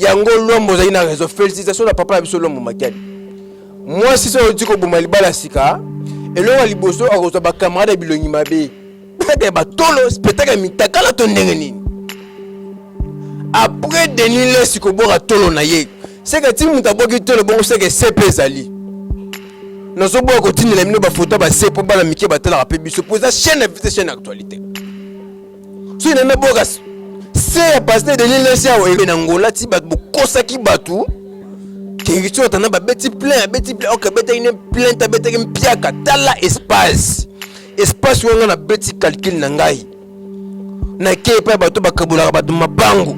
Yango Luambo ozali na raison. Félicitations na papa na biso Luambo Makiadi. Mwasi soki oti koboma libala sika, eloko ya liboso akozwa ba camarade ya bilongi mabe. Spectacle ya batolo, spectacle ya mitakala to ndenge nini? Après Denis Lessi kobwaka tolo na ye, seke ti moto abwaki tolo bongo seke sepe ezali. Nazoboya kotindela bino bafoto ya base mpo bana mike batalaka mpe biso mpo eza chaîne ya vite chaîne ya actualité. Soki na naboka se ya pasteur Denis Lessi awa ebe na Angola ti bato bokosaki bato Héritier Watana babeti plein abeti plein ok abetaki ne plainte abetaki mpiaka tala espace espace wana nabeti calcul na ngai nake epai bato bakabolaka bato mapango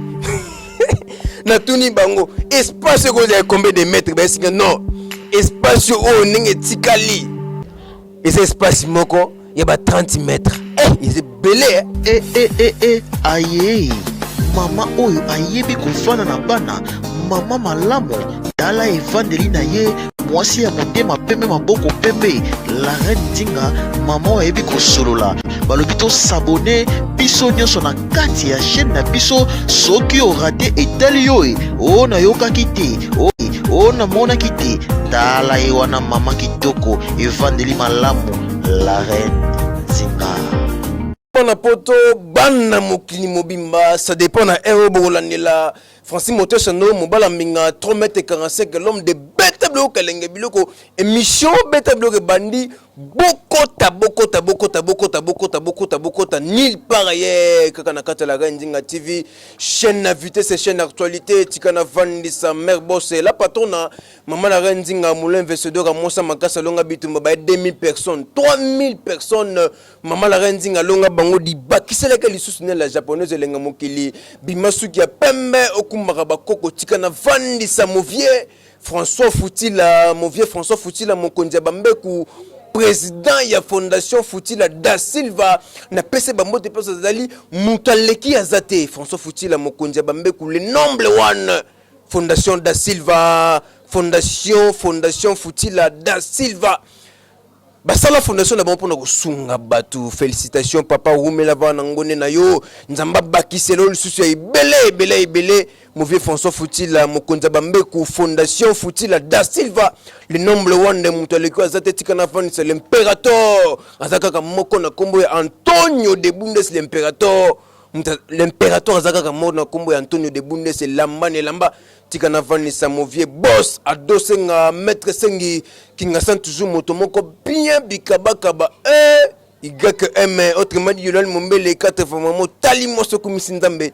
natuni bango espace ekozala combien de mètre bayesinga non espace oyo ndenge etikali eza espace moko ya ba 30 mètre eh, eza ebele eh. Eh, eh, eh, eh, aye mama oyo ayebi kofanda na bana mama malamu tala evandeli na ye mwasi ya motema pembe maboko pembe la reine Nzinga mama oyo ayebi kosolola balobi tosabone biso nyonso na kati ya chaîne na biso soki orate etali yo e o nayokaki te o o namonaki te tala ye wana mama kitoko evandeli malamu la reine Nzinga. Bana poto bana mokili mobimba ça dépend na heure oyo bokolandela Francis Motesano mobala mbinga 3 mètre 45 l'homme de beta biloko kalenge biloko émission beta biloko ebandi bokota bokota bokota bokota bokota bokota bokota nil part ye kaka na kati ya la reine Nzinga TV chaîne na vitesse chaîne actualité tika na vandisa mère boss la patrona Maman la reine Nzinga Moulin Vesedora Mosa Makasa longa bitumba ba 2000 personnes 3000 personnes Maman la reine Nzinga longa bango dibakiselaka lisusu na la japonaise elenga mokili bima suki ya pembe okumbaka bakoko tika na vandisa mon vieux François Futila mon vieux François Futila mokonzi ya bambeku président ya fondation Futila da Silva na pese bambote mpe azali moto aleki aza te François Futila mokonzi ya bambeku le nombre one Fondation Da Silva, Fondation, Fondation Futila Da Silva. Basala fondation na bango mpona kosunga bato. Félicitations papa, wumela bana ngone na yo. Nzambe abakisela yo lisusu ya ebele ebele ebele. Mon vieux François Futila, mokonzi ya Bambeku, Fondation Futila Da Silva, le nombre one moto aleki aza te tika na vandisa l'imperator. Aza kaka moko na kombo ya Antonio de Bundes l'imperator. L'imperator aza kaka moko na kombo ya Antonio de Bundes elamba na elamba tika na vandisa mon vieux boss adosenga maître sengi kingasan toujours moto moko bien bikabakaba eh YM autrement dit Yolande Mombele 4 fois maman tali mwasi okumisi Nzambe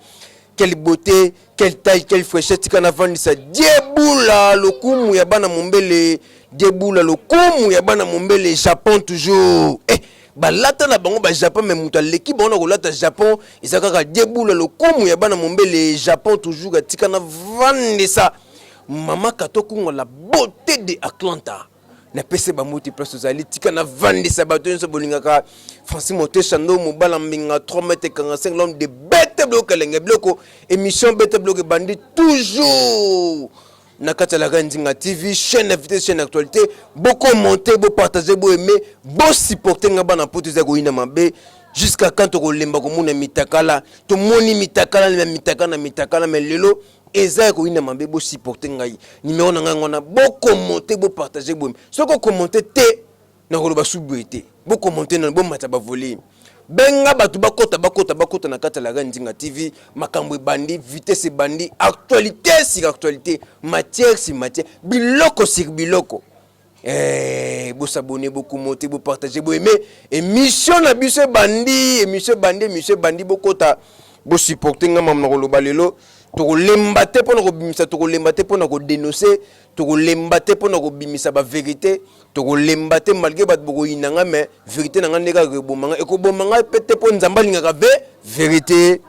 quelle beauté quelle taille quelle fraîcheur tika na vandisa diebula lokumu ya bana Mombele diebula lokumu ya bana Mombele Japon toujours eh balata na bango ba Japon mais moto aleki bango na kolata Japon eza kaka diebula lokumu ya bana Mombele Japon toujours atika na vandisa mama Kato Kungo la beauté de Atlanta napesi bamoti place ozali tika na vandisa bato nyonso bolingaka Francis Motesha ndo mobala mbinga 3 mètre 45 l'homme de bete biloko elenge biloko émission bete biloko ebandi toujours na kati ya la reine Nzinga TV chaîne invité chaîne actualité bokommente bopartage boaime bosupporte nga bana poto eza koyina mabe jusqu'à quand tokolemba komona mitakala tomoni mitakala na mitakala na mitakala mais lelo eza ya koyina mabe bosupporte ngai numero na ngai wana bokommente bopartage boaime soki okommente te nakoloba su boye te bokommente nano bomata bavolume benga bato bakota bakota bakota na kati ya la reine Nzinga TV makambo ebandi vitesse ebandi actualité sur actualité matière sur matière biloko sur biloko eh, bosabone bokomote bopartage boaime émission na biso ebandi émission ebandi émission ebandi bokota bosupporte nga mama na koloba lelo tokolemba te mpona kobimisa tokolemba te mpona kodénonce tokolemba te mpona kobimisa bavérité tokolemba te malgré bato bokoyina nga mais vérité na nga nde kaka ekoboma nga ekoboma nga mpe te mpo nzambe alingaka ve vérité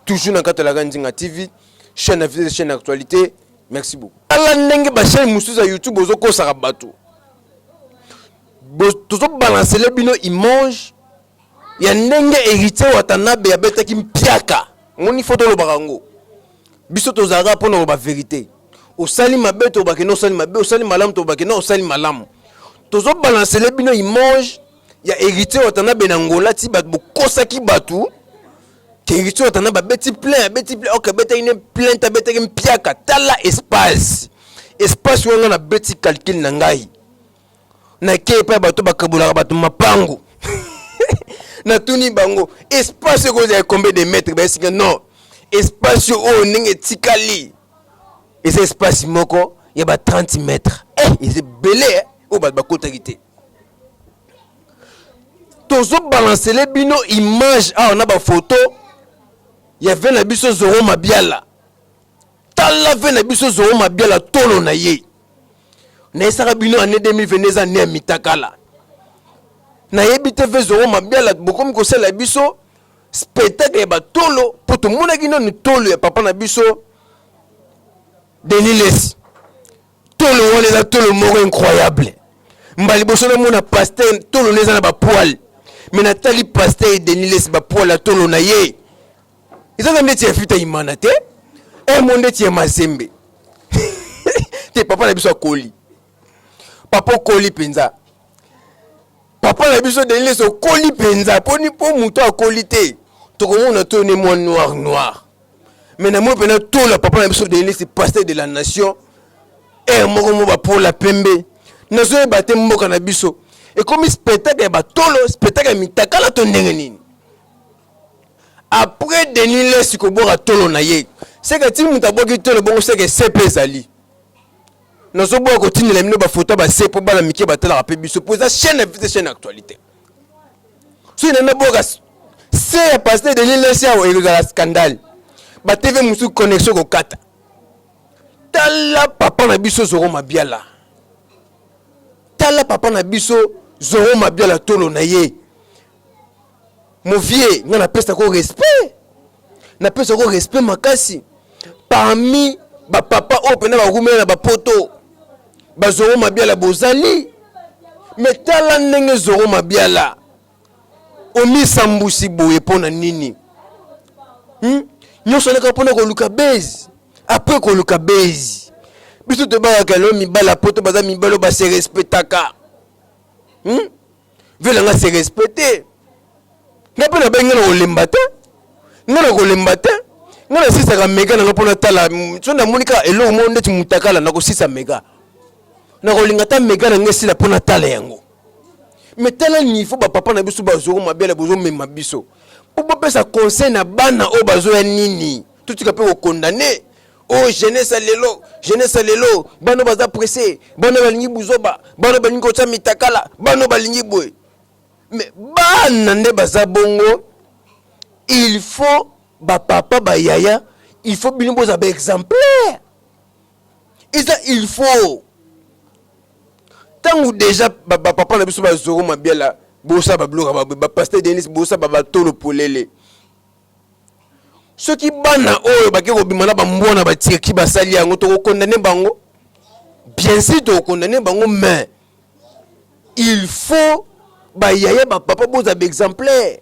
toujours na kati ya la Nzinga TV chaîne ya chaîne actualité merci beaucoup tala ndenge bachaîne mosusu ya youtube ozokosaka bato tozobalancele bino image ya ndenge héritier watanabe abetaki mpiaka moni fo tolobaka yango biso tozalaka mpona koloba vérité osali mabe tolobaki no osali mabe osali malamu tolobaki no osali malamu tozobalancele bino image ya héritier watanabe na ngola ti bato bokosaki bato. Kericho Watana babeti plein, abeti plein, ok, abetaki ne plainte, abetaki mpiaka. Tala espace, espace wana nabeti calcul na ngai, nakei epai bato bakabolaka bato mapango, natuni bango espace ekozala combien de mètre? Bayesika non, espace oyo ndenge etikali eza espace moko ya ba 30 mètre. Eh, eza ebele eh, oyo bato bakotaki te. Tozobalancele bino image awa na bafoto ya ve na biso Zoro Mabiala. Tala ve na biso Zoro Mabiala, tolo na ye. Nayesaka bino année 2022 eza année ya mitakala. Nayebi te, ve Zoro Mabiala, bokomi kosala biso spectacle ya batolo, mpo tomonaki nanu tolo ya papa na biso Denis Lesi. Tolo wana eza tolo moko incroyable. Mbala liboso namona pasteur tolo na eza na bapoils, mais natali pasteur Denis Lesi, bapoils ya tolo na ye ezaka ndeti ya fita imana te, mo ndeti ya Mazembe te. Papa na biso akoli, papa okoli mpenza. Papa na biso Denis Lesi, okoli mpenza. Mponi mpo moto akoli te, tokomona to ne mwa noir noir, mais namoni mpena tola papa na biso Denis Lesi, pasteur de la nation, ere moko mo bapola pembe. Nazoyeba te, mboka na biso ekomi spectacle ya batolo, spectacle ya mitakala to ndenge nini? Après Denis Lesi kobwaka tolo na ye, seke ti moto abwaki tolo bongo, seke sepe ezali. Nazoboya kotindela bino bafoto ya base mpo bana mike batalaka mpe biso, mpo eza chaîne ya vite, chaîne actualité. Soki nani nabwaka se ya pasteur Denis Lesi awa, ekozala scandale, batv mosusu connexion kokata. Tala papa na biso Zoro Mabiala, tala papa na biso Zoro Mabiala, tolo na ye. Mon vieux, nga napesako respect, napesako respect makasi. Parmi bapapa oyo mpena bakumela na bapoto, bazoro Mabiala bozali. Mais tala ndenge Zoro Mabiala omisambusi boye, mpo na nini, Nyonso aleka mpona koluka base. Après koluka base, biso tobakaka lelo mibala poto baza mibali oyo base respectaka, Ve nanga se respecte. Nga mpe nabengi, nga na kolemba te, nga na kolemba te. Nga nasisaka mega nanga mpo natala. So namoni kaka eloko moko ndeti mutakala, nakosisa mega, nakolinga ata mega na nga esila mpo natala yango. Mais tala niveau bapapa na biso bazoro Mabiala bozomema biso mpo bopesa conseil na bana oyo bazoya. Nini, totika mpe kokondane oyo jeunesse ya lelo. Jeunesse ya lelo, bana baza pressé, bana balingi buzoba, bana balingi kotia mitakala, bana balingi boye. Mais bana nde baza bongo. Il faut bapapa, bayaya, il faut bino boza baexemplaire. Eza il faut ntango déjà bapapa na biso bazoro Mabiala bosala babiloko ya bapasteur Denis, bosala batolo polele. Soki bana oyo bake kobima na bambwa na batirki basali yango, tokokondane bango, bien sûr tokokondane bango. Mais il faut bayaya, bapapa boza baexemplaire.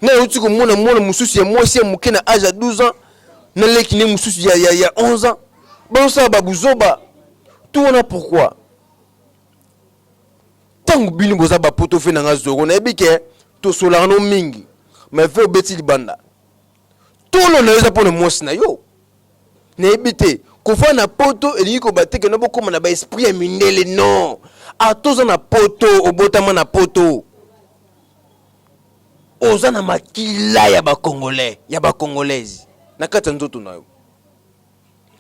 Nga nauti komona mwana mosusu ya mwasi ya moke na age ya 12 ans na leki ne mosusu ya 11 ans, bazosala babuzoba tu wana. Pourquoi? Ntango bino boza bapoto, fe nanga Zoro, nayebi ke tosolaka no mingi, mais fe obeti libanda tolo na yo eza mpona mwasi na yo. Nayebi te, kofanda na poto elingi koba te kena bokóma na baesprit ya mindele. Non, ata oza na poto, obotama na poto, oza na makila ya bacongolais, ya bacongolaise na kati ya nzoto na yo.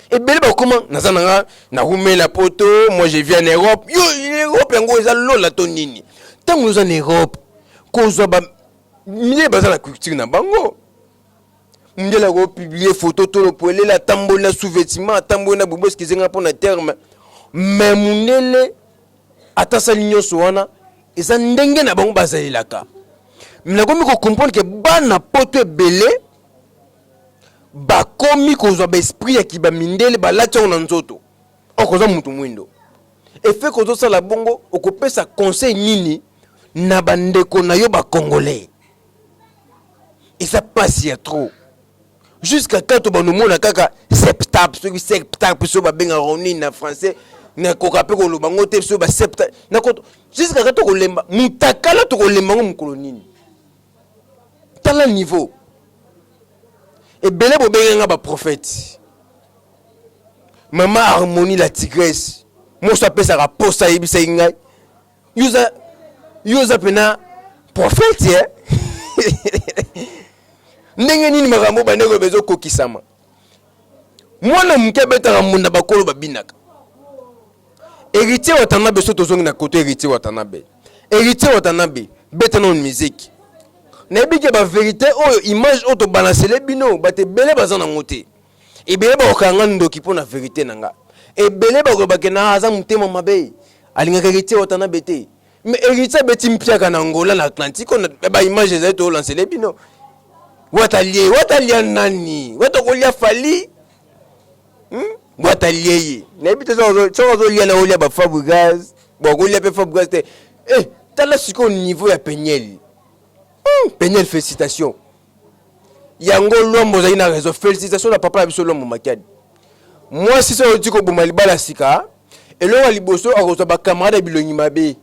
Ebele bakoma naza na nga narumela poto, moi je vis en Europe. Yo, Europe yango eza lola to nini? Ntango oza na Europe, kozwa ba mindele baza na culture na bango. Mindele akopublier photo tolo polele, atamboli na sous-vêtement, atamboli na bobo, excuse nga mpona terme, mais mundele ata asali nyonso wana, eza ndenge na bango bazalelaka. Nakomi kocomprendre ke bana poto ebele bakomi kozwa baesprit ya kibamindele, balati yango na nzoto. Okoza mutu mwindo, efe kozosala bongo, okopesa conseil nini na bandeko na yo bacongolais? Eza pasi ya trop. Jusqu'à quand tobanomona kaka septap, soki septap, so babengaka nini na français, nakoka mpe koloba ngo te, so basepta. Jusqu'à quand tokolemba mutakala? Tokolemba ngo mokolo nini? Tala niveau. Ebele bobengi nga ba prophète. Mama Harmonie la tigresse. Moso apesaka posa ayebisaki ngai. Yo oza pena prophète eh? Ndenge nini makambo bandeko bezokokisama? Mwana moke abetaka mbunda bakolo babinaka. Héritier Watanabe so tozongi na koto Héritier Watanabe. Héritier Watanabe beta na musique. Nayebi ke ba vérité oyo image oyo tobalancele bino bato ebele baza nango te. Ebele bakokanga ndoki mpo na vérité na nga. Ebele bakoloba ke na aza motema mabe. Alingaka Héritier Watanabe te. Mais Héritier abeti mpiaka na Angola na Atlantique ba image ezali tolancele bino. Wata lie, wata lia nani? Wata kolia Fally? Wata lie ye. Nayebi te soki azolia na olia ba Fabregas, bon kolia pe Fabregas te. Eh, tala sikoyo niveau ya Peniel. Peniel félicitations. Yango Lwambo ozali na raison. Félicitations na papa na biso Lwambo Makiadi. Mwasi soki oti koboma libala sika, eloko ya liboso akozwa ba camarade ya bilongi mabe.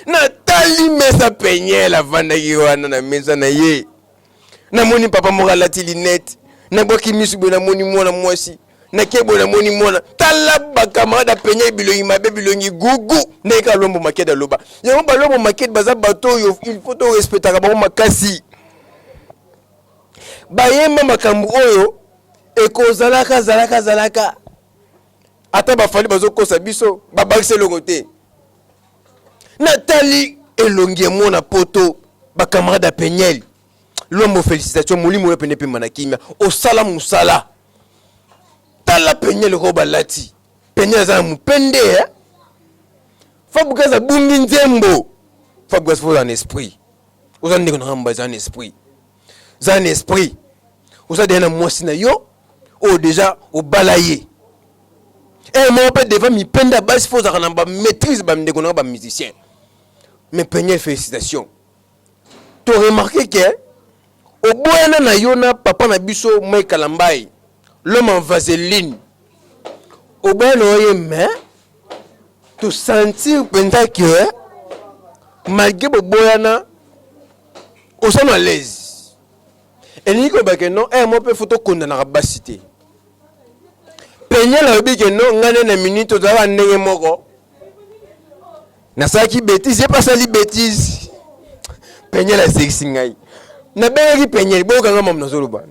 Natali mesa Peniel avandaki wana na mesa na ye. Namoni papa moko alati lunette. Nabwaki misu boye namoni mwana mwasi. Nake boye namoni mwana. Tala ba camarade ya Peniel bilongi mabe bilongi gugu. Ndenge kaka Lwambo Makiadi aloba. Yango ba Lwambo Makiadi baza bato oyo il faut to respectaka bango makasi. Bayemba makambo oyo ekozalaka zalaka zalaka. Ata bafali bazokosa biso babakisa eloko te. Natali elongi ya mwana poto ba camarade ya Peniel. Lwambo félicitation molimo yo pene pemba na kimia. Osala musala. Tala Peniel oyo balati. Peniel aza na mupende eh? Fabregas abungi nzembo. Fabregas faut en esprit. Oza ndeko na ngamba eza en esprit. Za en esprit. Oza deja na mwasi na yo oyo deja obala ye. Eh moko pe devant mipende ya basi faut ozalaka na ba maîtrise ba ndeko na ba musicien. Mais Peniel félicitations. To remarquer que oboyana na yo na papa na biso Mike Kalambay, l'homme en vaseline. Oboyana oye mais to sentir penza que malgré boboyana oza na l'aise. Elingi koloba ke non, eh moi pe faut tokondanaka basi te. Peniel alobi ke non, ngai na minute tozalaka ndenge moko. Nasalaki bêtise, ye pe asali bêtise. Peniel asekisi ngai. Nabengaki Peniel, boyokanga mamu nazoloba.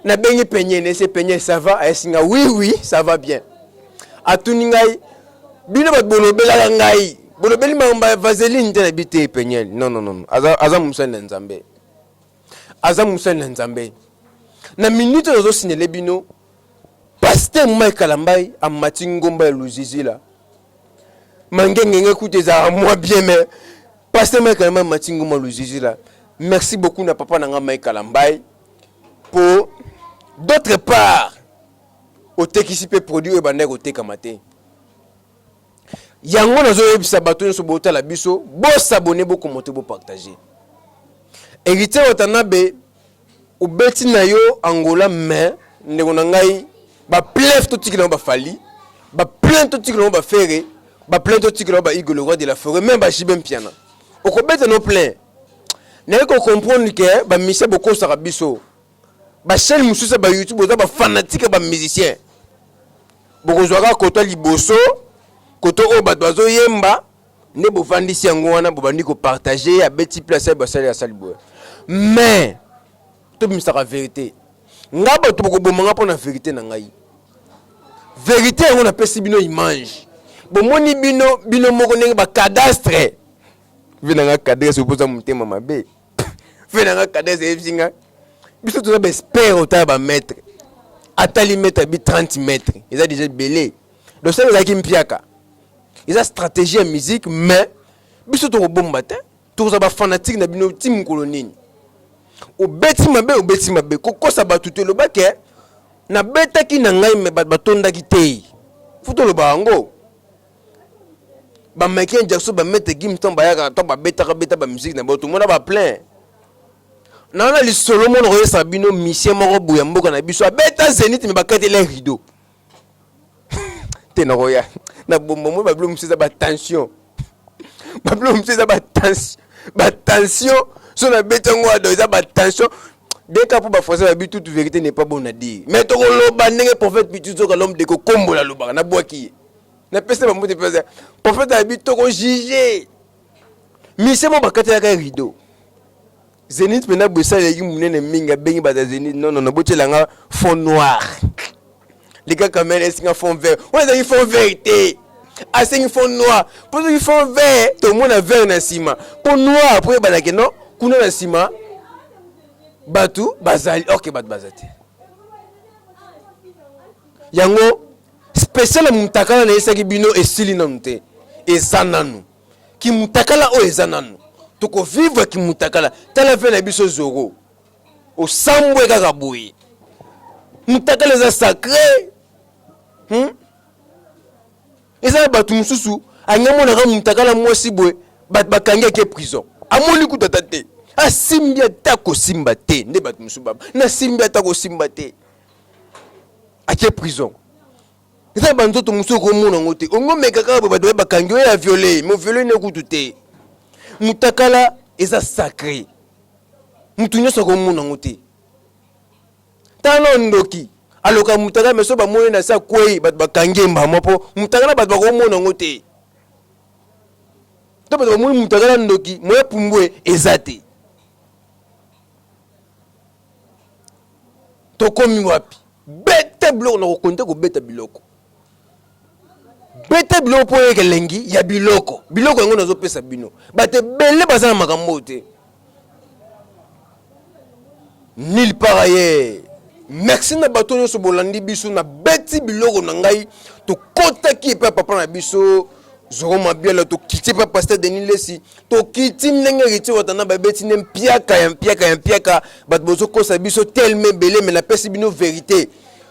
Nabengi Peniel, nese Peniel ça va? Ayesi ngai oui oui, ça va bien. Atuni ngai, bino bato bolobelaka ngai, bolobeli makambo ya vaseline te na bi te Peniel. Non non non, aza aza mosali na Nzambe. Aza mosali na Nzambe. Na minute oyo nazosinele bino, Pasteur Mike Kalambay amati ngomba ya Luzizila. Mangengenge kutu ezalaka mwa bien mais Pasteur Mike Kalambay amati ngomba ya Luzizila. Merci beaucoup na papa na nga Mike Kalambay po d'autre part otekisi pe produit oyo ebandaki kotekama te. Yango nazoyebisa bato nyonso botala biso, bosabone, bokomote, bopartage. Héritier Watanabe obeti na yo Angola mais ndeko na ngai ba plein totikela yango ba Fally, ba plein totikela yango ba Ferre, ba plein totikela yango ba Hugo le roi de la forêt, même ba JB Mpiana. Okobeta no plein. Naye ko comprendre que ba musiciens bokosaka biso. Ba chaîne mosusu ya ba YouTube boza ba fanatique ya ba musiciens. Bokozwa kaka koto liboso, koto oyo bato bazoyemba nde bovandisi yango wana bobandi kopartage abeti place basali asali boye. Mais tobimisaka vérité. Nga bato bokoboma nga mpona vérité na ngai. Vérité yango napesi bino image. Bomoni bino bino moko ndenge ba cadastre. Vie na nga cadastre opoza motema mabe. Vie na nga cadastre eyebisi nga biso toza ba expert otala ba mètre. Atali mètre abi 30 mètres. Eza déjà ebele. Donc ça ezalaki mpiaka. Eza stratégie ya musique mais biso tokobomba te. Tokozala ba fanatique na bino ti mokolo nini. Obeti mabe obeti mabe kokosa bato te loba ke nabetaki na ngai me bato batondaki te. Faut toloba yango. Ba Michael Jackson ba Maître Gims ntango bayaka ntango babetaka beta ba musique na bango tomona ba plein. Na wana lisolo moko nakoyesa bino musicien moko boye ya mboka na biso abeta Zenith me bakateli ye rideau. Te nakoya na bomba moi babilo mosusu eza ba tension. Babilo mosusu eza ba tension. Ba tension. So nabeti yango ado eza batension deka mpo bafrançais babi toute vérité n'est pas bonne à dire, mais tokoloba ndenge prophète Pitu Zoka, l'homme de kokombola, alobaka. Nabwaki ye, napesa bambote mpenza. Prophète abi tokojuge mise mo bakatelaka rideau Zénith mpena boye, esalelaki monene mingi. Abengi bato ya Zénith: "Non, non, botielanga fond noir." Lika kamera esinga fond vert wana, ezalaki fond vert te, asengi fond noir, mpo soki fond vert tomona vert na nsima, mpo noir mpo ebanake no kuna na nsima bato bazali. Ok, bato baza te. Yango spécial ya mutakala nayesaki bino esili nanu te, eza nanu kimutakala oyo eza nanu, tokovivre kimutakala. Tala ve na biso Zoro osambwe kaka boye. Mutakala eza sacré, Eza na bato mosusu alingi amonaka mutakala mwasi boye, bato bakangi, ake prison. Amoni kutu ata te, asimbi ata kosimba te. Nde bato mosusu baba nasimbi ata kosimba te, ake prison. Eza na banzoto mosusu okomona yango te, ongo omeka kaka boye, bato baye bakangi oyo ya viole mo viole ne kutu te. Mutakala eza sacré, mutu nyonso akomona yango te. Tala ndoki aloka mutakala, me so bamoni na se akwei, bato bakangi ye mbama, mpo mutakala bato bakomona yango te. To bato bamoni mutakala ndoki moya pumbwe eza te. Tokomi wapi? Beta biloko na kokonte, kobeta biloko, beta biloko mpo oyeka elengi ya biloko. Biloko yango nazopesa bino, bato ebele baza na makambo oyo te nulle part ailleurs. Merci na bato nyonso bolandi biso. Nabeti biloko na ngai, tokɔtaki epai ya papa na biso Zoro Mabiala, tokiti epai pasteur Denis Lesi, tokiti ndenge Héritier Watana babeti nde mpiaka ya mpiaka ya mpiaka. Bato bozokosa biso telema ebele, me napesi bino vérité.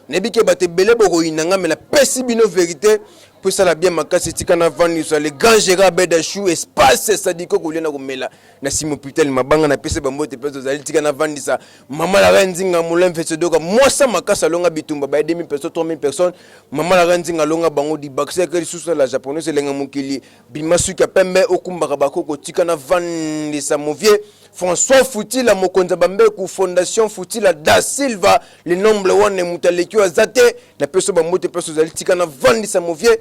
Nayebi ke bato ebele bokoyina nga, me napesi bino vérité mpo esala bien makasi. Tika navandisa le grand Gérard Bedachou, espace Sadiko, kolia na komela na nsima hôpital mabanga. Napesi bambote mpe tozali. Tika navandisa mama Lara Nzinga Molemfe Sedoka, mwasa makasi, alonga bitumba baye 2000 personnes, 3000 personnes. Mama Lara Nzinga alonga bango dibakisi ake lisusu la japonaise elenga mokili bima suki ya pembe okumbaka bakoko. Tika navandisa movie François Futila, mokonzi ya bambeku, Fondation Futila da Silva, le nombre wana moto aleki oyo aza te. Napesi bambote mpe ozali. Tika navandisa movie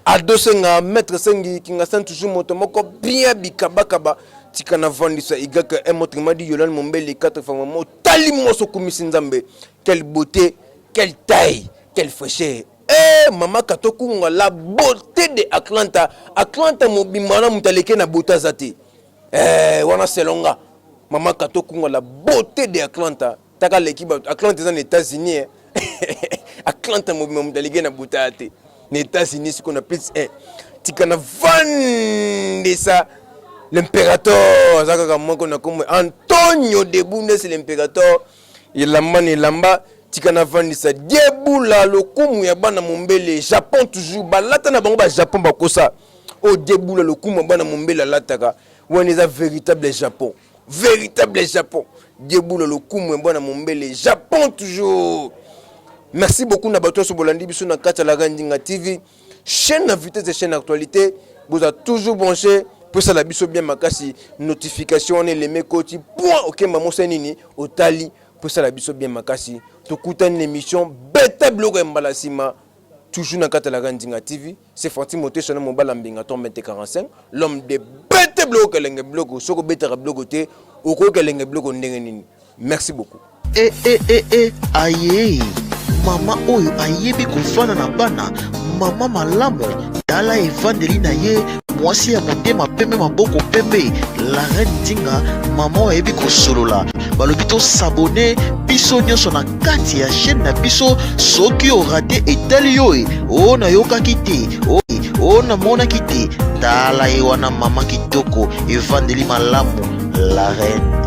Adosenga, maître Sengi Kingasan, toujours moto moko bien bikabakaba. Tika navandisa YM, autrement dit Yolande Mombele, 4 fois mama. Otali moso okumisi Nzambe. Quelle beauté, quelle taille, quelle fraîcheur! Eh, mama Katokunga, la beauté de Atlanta. Atlanta mobimba wana moto aleki na beauté aza te. Eh, wana selonga mama Katokunga, la beauté de Atlanta. Taka aleki bato. Atlanta eza na États-Unis, eh. Atlanta mobimba moto aleki na beauté aya te na États-Unis sikoyo na plus 1. Tika na vandisa l'impérateur, aza kaka moko na kombo Antonio de Bundes, l'impérateur elamba na elamba. Tika navandisa Diebula, lokumu ya bana mombele, Japon toujours balata na bango bajapon bakosa oyo. Diebula, lokumu ya bana mombele, alataka wana eza véritable Japon, véritable Japon. Diebula, lokumu ya bana mombele, Japon toujours. Merci beaucoup na bato nyonso bolandi biso na kati ya Lara Ndinga TV, chaîne na vitesse, chaîne actualité. Boza toujours branché mpo esala biso bien makasi. Notification wana eleme koti point okemba mosa nini otali mpo esala biso bien makasi. Tokutani na émission beta biloko ya mbala nsima, toujours na kati ya Lara Ndinga TV. C'est Franti Motesho na mobala mbinga 3 m 45, l'homme de bete biloko, elenge biloko. Soki obetaka biloko te, okoki elenge biloko ndenge nini? Merci beaucoup. E e e e aye, mama oyo ayebi kofanda na bana, mama malamu. Tala evandeli na ye, mwasi ya motema pembe, maboko pembe, la reine Nzinga, mama oyo ayebi kosolola. Balobi tosabone biso nyonso na kati ya chaîne na biso. Soki orate, etali yo e o nayokaki te, o o namonaki te. Tala ye wana, mama kitoko, evandeli malamu, la reine.